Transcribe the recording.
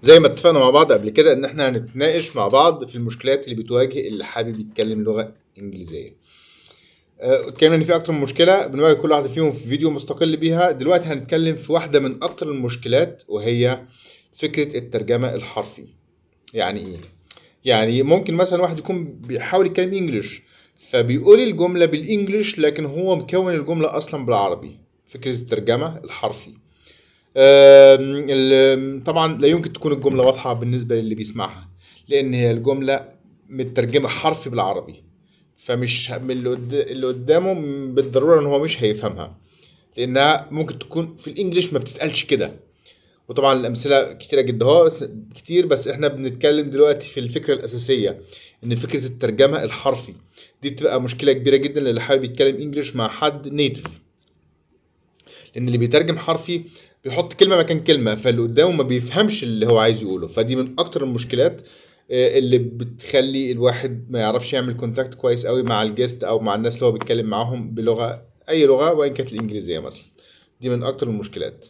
زي ما اتفقنا مع بعض قبل كده ان احنا هنتناقش مع بعض في المشكلات اللي بتواجه اللي حابب يتكلم لغة انجليزية. اتكلمنا ان في اكتر من مشكلة بنواجه كل واحدة فيهم في فيديو مستقل بيها. دلوقتي هنتكلم في واحدة من اكتر المشكلات، وهي فكرة الترجمة الحرفي. يعني ايه؟ يعني ممكن مثلا واحد يكون بيحاول يتكلم English، فبيقول الجملة بال English لكن هو مكون الجملة اصلا بالعربي. فكرة الترجمة الحرفي. طبعا لا يمكن تكون الجملة واضحة بالنسبة للي بيسمعها، لأن هي الجملة مترجمة حرفي بالعربي، فمش اللي قدامه بالضرورة إن هو مش هيفهمها، لأنها ممكن تكون في ال English ما بتتقالش كده. وطبعا الأمثلة كتيرة جدا، هو بس كتير، بس إحنا بنتكلم دلوقتي في الفكرة الأساسية، إن فكرة الترجمة الحرفي دي بتبقى مشكلة كبيرة جدا للي حابب يتكلم English مع حد native، لان اللي بيترجم حرفي بيحط كلمة مكان كلمه، فاللي قدامه ما بيفهمش اللي هو عايز يقوله. فدي من اكتر المشكلات اللي بتخلي الواحد ما يعرفش يعمل contact كويس قوي مع ال guest او مع الناس اللي هو بيتكلم معاهم بلغه، اي لغة وان كانت الانجليزية مثلا. دي من اكتر المشكلات.